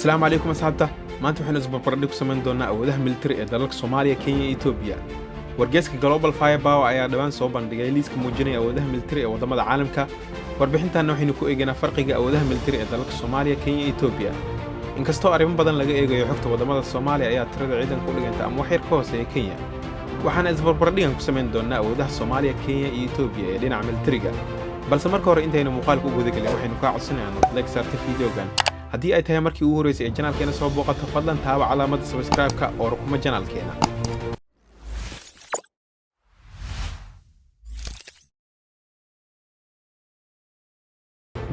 Asalaamu calaykum asxaabta. Maanta waxaynu isbarbardhig ku samayn doonaa awoodaha militari ee dalalka Soomaaliya, Kenya iyo Etoobiya. Wargeyska Global Fire Power ayaa dhowaan soo bandhigay liiska muujinaya awoodaha militari ee waddamada caalamka. Warbixintanna waxaynu ku eegaynaa farqiga awoodaha militari ee dalalka Soomaaliya, Kenya iyo Etoobiya. Inkastoo arrimo badan laga eegayo xogta waddamada, Soomaaliya ayaa tirada ciidanka u dhiganta ama wax yar ka hooseeya Kenya. Waxaana isbarbardhigan ku samayn doonaa awoodaha Soomaaliya, Kenya iyo Etoobiya ee dhinaca militariga. Balse marka hore, intaynu muuqaalka u gudagelin, waxaynu kaa codsanaynaa inaad like saarta fiideogan. Haddii ay tahay markii ugu horreysay ee channelkeena soo booqato, fadlan taaba calaamadda subscribe-ka oo rukuma channelkeena.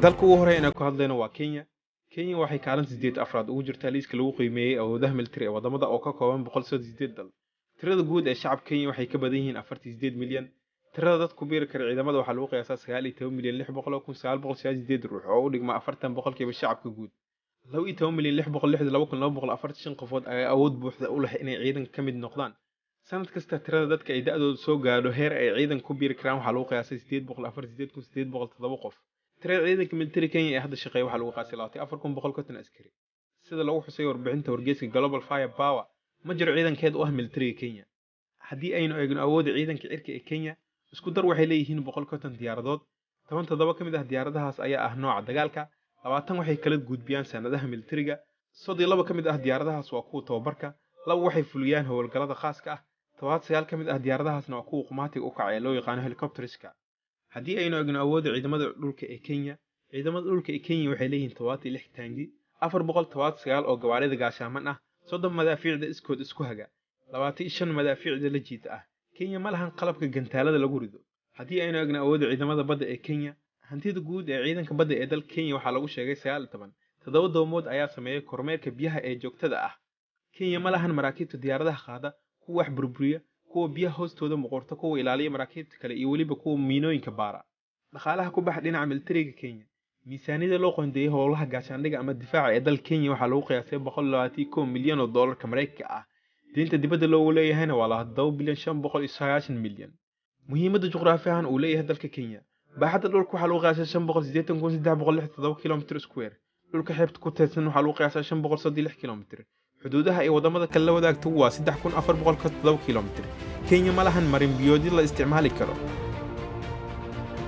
Dalka ugu horreeya inaan ku hadlayno waa Kenya. Kenya waxay kaalinta 84aad ugu jirtaa liiska lagu qiimeeyey awoodaha militari ee waddamada oo ka kooban 138 dal. Tirada guud ee shacabka Kenya waxay ka badan yihiin 48 milyan. Tirada dad ku biiri kara ciidamada waxaa lagu qiyaasaa 19,600,998 ruux, oo u dhigma 40% shacabka guud. 12,662,245 qofood ayaa awood buuxda u leh inay ciidanka ka mid noqdaan. Sanad kasta, tirada dadka ay da'doodu soo gaadho heer ay ciidanka ku biiri karaan waxaa lagu qiyaasay 848,807 qof. Tirada ciidanka militari Kenya ee hadda shaqeeya waxaa lagu qiyaasay 24,150 askari. Sida lagu xusay warbixinta wargeyska Global Fire Power, ma jiro ciidankeed u ah militariga Kenya. Haddii aynu eegno awoodda ciidanka cirka ee Kenya, isku dar waxay leeyihiin 150 diyaaradood. 17 ka mid ah diyaaradahaas ayaa ah nooca dagaalka, 20 waxay kala gudbiyaan sanadaha militariga, 32 ka mid ah diyaaradahaas waa kuwa tababarka, 2 waxay fuliyaan howlgallada khaaska ah, 79 ka mid ah diyaaradahaasna waa kuwa qumaatiga u kaca ee loo yaqaano helicopterska. Haddii aynu eegno awoodda ciidamada dhulka ee Kenya, ciidamada dhulka ee Kenya waxay leeyihiin 76 taangi, 479 oo gawaarida gaashaaman ah, 30 madaafiicda iskood isku haga, 25 madaafiicda la jiita ah. Kenya ma lahan qalabka gantaalada lagu rido. Haddii aynu eegno awoodda ciidamada badda ee Kenya, hantida guud ee ciidanka badda ee dalka Kenya waxaa lagu sheegay 19. 7 doomood ayaa sameeyay kormeerka biyaha ee joogtada ah. Kenya ma lahan maraakiibta diyaaradaha qaada, kuwa wax burburiya, kuwa biyaha hoostooda muquurta, kuwa ilaaliya maraakiibta kale iyo weliba kuwa miinooyinka baara. Dhaqaalaha ku baxa dhinaca militariga Kenya, miisaaniyada loo qoondeeyey howlaha gaashaandhigga ama difaaca ee dalka Kenya waxaa lagu qiyaasay 121 milyan oo doolarka Mareykanka ah. Deynta dibadda loogu leeyahayna waa 7 bilyan 590 milyan. Muhiimadda juqraafi ahaan uu leeyahay dalka Kenya, baaxadda dhulka waxaa lagu qiyaasay 580,367 kilometer square. Dhulka xeebta ku teedsan waxaa lagu qiyaasaa 536 kilomitir. Xuduudaha ay waddamada kale la wadaagto waa 3407 kilomitir. Kenya ma lahan marin biyoodyo la isticmaali karo.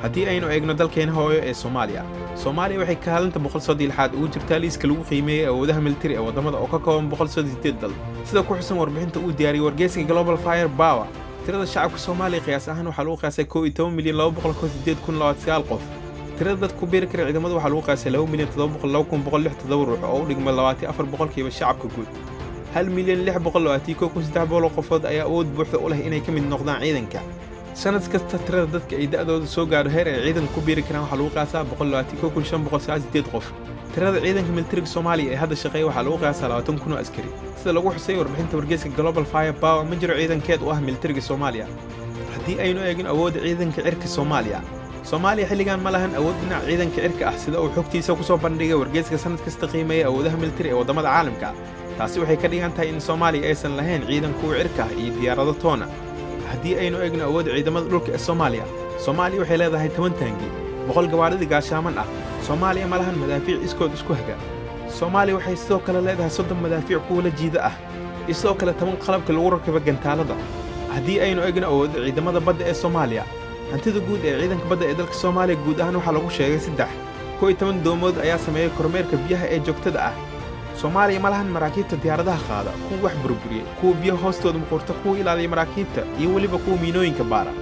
Haddii aynu eegno dalkeena hooyo ee Soomaaliya, Soomaaliya waxay kaalinta 136aad ugu jirtaa liiska lagu qiimeeyey awoodaha militari ee waddamada oo ka kooban 138 dal. Sida ku xusan warbixinta uu diyaariyey wargeyska Global Fire Power, tirada shacabka Soomaaliya qiyaas ahaan waxaa lagu qiyaasay 11,208,029 qof. Tirada dad ku biiri kara ciidamada waxaa lagu qiyaasay 2,702,167 ruux, oo u dhigma 24% shacabka guud. 1,621,300 qofood ayaa awood buuxda u leh inay ka mid noqdaan ciidanka. Sanad kasta, tirada dadka ay da'dooda soo gaadho heer ay ciidanka ku biiri karaan waxaa lagu qiyaasaa 121,598 qof. Tirada ciidanka militariga Soomaaliya ee hadda shaqeeya waxaa lagu qiyaasaa 20,000 oo askari. Sida lagu xusay warbixinta wargeyska Global Fire Power, ma jiro ciidankeed u ah militariga Soomaaliya. Haddii aynu eegin awoodda ciidanka cirka Soomaaliya, Soomaaliya xilligan ma lahan awood dhinaca ciidanka cirka ah, sida uu xogtiisa ku soo bandhigay wargeyska sanad kasta qiimeeya awoodaha militari ee waddamada caalamka. Taasi waxay ka dhigan tahay in Soomaaliya aysan lahayn ciidan kuwa cirka ah iyo diyaarado toona. Haddii aynu eegno awoodda ciidamada dhulka ee Soomaaliya, Soomaaliya waxay leedahay 10 taangi, 100 gawaarida gaashaaman ah. Soomaaliya ma lahan madaafiic iskood isku haga. Soomaaliya waxay sidoo kale leedahay 30 madaafiic kuwa la jiida ah iyo sidoo kale 10 qalabka lagu rakibo gantaalada. Haddii aynu eegno awoodda ciidamada badda ee Soomaaliya, hantida guud ee ciidanka badda ee dalka Soomaaliya guud ahaan waxaa lagu sheegay saddex. 11 doomood ayaa sameeyey kormeerka biyaha ee joogtada ah. Soomaaliya ma lahan maraakiibta diyaaradaha qaada, kuwa wax burburiyey, kuwa biyaha hoostooda muquurta, kuwa ilaaliya maraakiibta iyo weliba kuwa miinooyinka baara.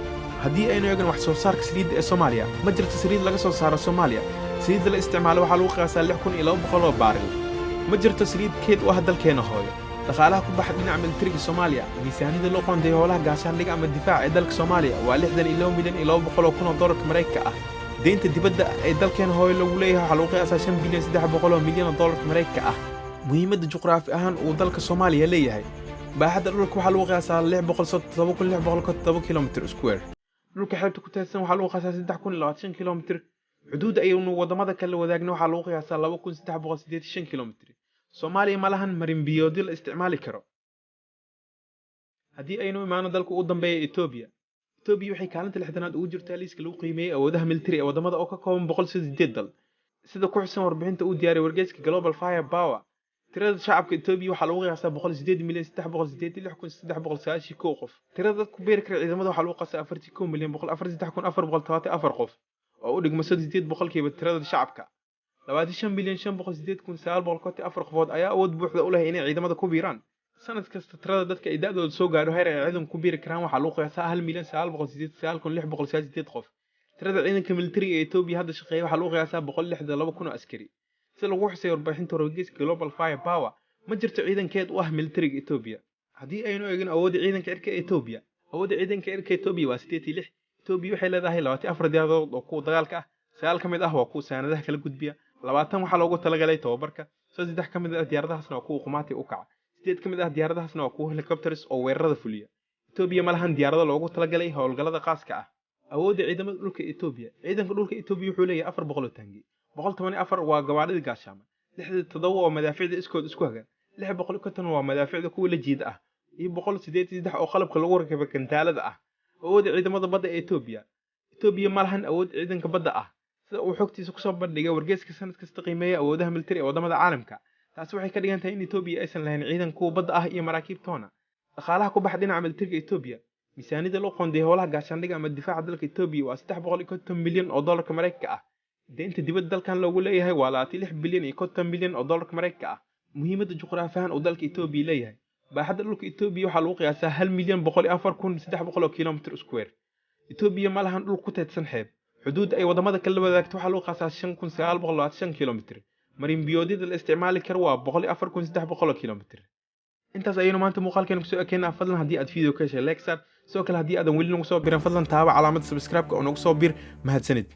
Haddii aynu eegno wax soo saarka saliidda ee Soomaaliya, ma jirto saliid laga soo saaro Soomaaliya. Saliidda la isticmaalo waxaa lagu qiyaasaa 6200 oo baaril. Ma jirto saliid keyd u ah dalkeena hooyo. Dhaqaalaha ku baxa dhinaca militariga Soomaaliya, miisaaniyada loo qoondeeyo howlaha gaashaandhigga ama difaaca ee dalka Soomaaliya waa 62 milyan oo doolarka Maraykanka ah. Deynta dibadda ee dalkeena hooyo lagu leeyahay waxaa lagu qiyaasaa 5 bilyan 300 milyan oo doolarka Maraykanka ah. Muhiimadda juqraafi ahaan uu dalka Soomaaliya leeyahay, baaxadda dhulka waxaa lagu qiyaasaa 607,607 kilometer square. Dhulka xeebta ku teedsan waxaa lagu qiyaasaa 3025 kilomitir. Xuduudda ayaynu waddamada kale wadaagna waxaa lagu qiyaasaa 2385 kilomitir. Soomaaliya ma lahan marin biyoodyo la isticmaali karo. Haddii aynu imaano dalka ugu dambeeya, Etoobiya, Etoobiya waxay kaalinta 60aad ugu jirtaa liiska lagu qiimeeyey awoodaha militari ee waddamada oo ka kooban 108 dal. Sida ku xusan warbixinta uu diyaariyey wargeyska Global Fire Power, Tirada shacabka Itoobiya waxaa lagu qiyaasaa 108,386,391 qof. Tirada dadka ku biiri kara ciidamada waxaa lagu qiyaasaa 41,103,474 qof, oo u dhigma 38% tirada shacabka. 25,508,954 qofood ayaa awood buuxda u leh inay ciidamada ku biiraan. Sanad kasta tirada dadka ay da'dooda soo gaadho heer ay ciidanku ku biiri karaan waxaa lagu qiyaasaa 1,989,698 qof. Tirada ciidanka militariga ee Itoobiya hadda shaqeeya waxaa lagu qiyaasaa 162,000 oo askari. Si lagu xusay warbixinta wargeyska Global Fire Power, ma jirto ciidankeed u ah militariga Itoobiya. Haddii aynu eegno awoodda ciidanka cirka ee Itoobiya, awoodda ciidanka cirka Itoobiya waa 86. Itoobiya waxay leedahay 24 diyaaradood oo kuwa dagaalka ah. 9 ka mid ah waa kuwa saanadaha kala gudbiya, 20 waxaa loogu talagalay tababarka, 33 ka mid ah diyaaradahaasna waa kuwa qumaati u kaca, 8 ka mid ah diyaaradahaasna waa kuwa helicopters oo weerarada fuliya. Itoobiya ma lahan diyaarado loogu talagalay howlgallada khaaska ah. Awoodda ciidamada dhulka Itoobiya. Ciidanka dhulka Itoobiya wuxuu leeyahay 400 oo taangi, 114 waa gawaadhida gaashaama, 67 waa madaafiicda iskood isku haga, 650 waa madaafiicda kuwa la jiida ah, iyo 183 oo qalabka lagu rakibay gantaalada ah. Awoodda ciidamada badda ee Itoobiya. Itoobiya ma lahan awood ciidanka badda ah, sida uu xogtiisa kusoo bandhigay wargeyska sanad kasta qiimeeya awoodaha militari ee waddamada caalamka. Taasi waxay ka dhigan tahay in Itoobiya aysan lahayn ciidan kuwa badda ah iyo maraakiib toona. Dhaqaalaha ku baxa dhinaca militariga Itoobiya. Miisaaniyadda loo qoondeeyay howlaha gaashaandhigga ama difaaca dalka Itoobiya waa 350 milyan oo dollarka Maraykanka ah. Deynta dibadda dalkan loogu leeyahay waa 26 bilyan iyo 50 milyan oo dollarka Maraykanka ah. Muhiimadda juqraafi ahaan uu dalka Itoobiya leeyahay. Baaxadda dhulka Itoobiya waxaa lagu qiyaasaa 1,104,300 oo kilomitir square. Itoobiya ma lahan dhul ku teedsan xeeb. Xuduudda ay waddamada kale la wadaagto waxaa lagu qiyaasaa 5925 kilomitir. Marin biyoodyada la isticmaali karo waa 104,300 oo kilomitir. Intaas ayaynu maanta muuqaalkeena kusoo ekeynaa. Fadlan haddii aad video ka heshay, like saar. Sidoo kale haddii aadan weli nagu soo birin, fadlan taaba calaamada subscribe-ka oo nagu soo bir. Mahadsanid.